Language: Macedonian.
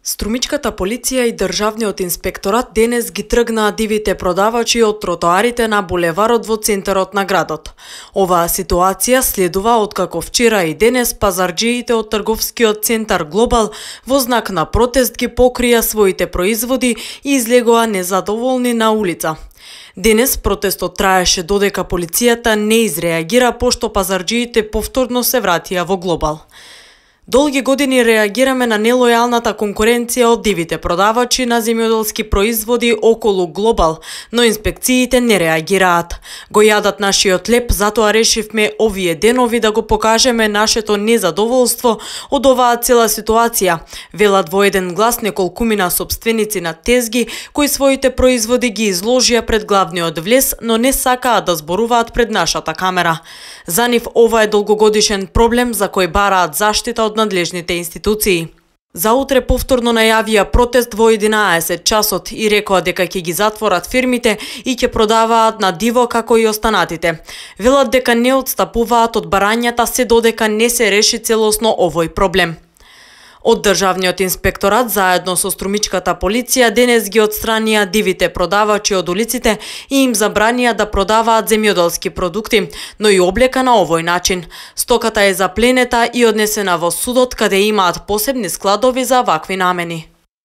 Струмичката полиција и државниот инспекторат денес ги тргнаа дивите продавачи од тротоарите на булеварот во центарот на градот. Оваа ситуација следува откако вчера и денес пазарџиите од трговскиот центар Глобал во знак на протест ги покрија своите производи и излегоа незадоволни на улица. Денес протестот траеше додека полицијата не изреагира пошто пазарџиите повторно се вратија во Глобал. Долги години реагираме на нелојалната конкуренција од дивите продавачи на земјоделски производи околу Глобал, но инспекциите не реагираат. Го јадат нашиот леп, затоа решивме овие денови да го покажеме нашето незадоволство од оваа цела ситуација, велат во еден глас неколкумина сопственици на тезги кои своите производи ги изложија пред главниот влез, но не сакаат да зборуваат пред нашата камера. За нив ова е долгогодишен проблем за кој бараат заштита од надлежните институции. За утре повторно најавија протест во 11 часот и рекоа дека ќе ги затворат фирмите и ќе продаваат на диво како и останатите. Велат дека не отстапуваат од барањата се додека не се реши целосно овој проблем. Од државниот инспекторат заедно со струмичката полиција денес ги отстранија дивите продавачи од улиците и им забранија да продаваат земјоделски продукти, но и облека на овој начин. Стоката е запленета и однесена во судот каде имаат посебни складови за вакви намени.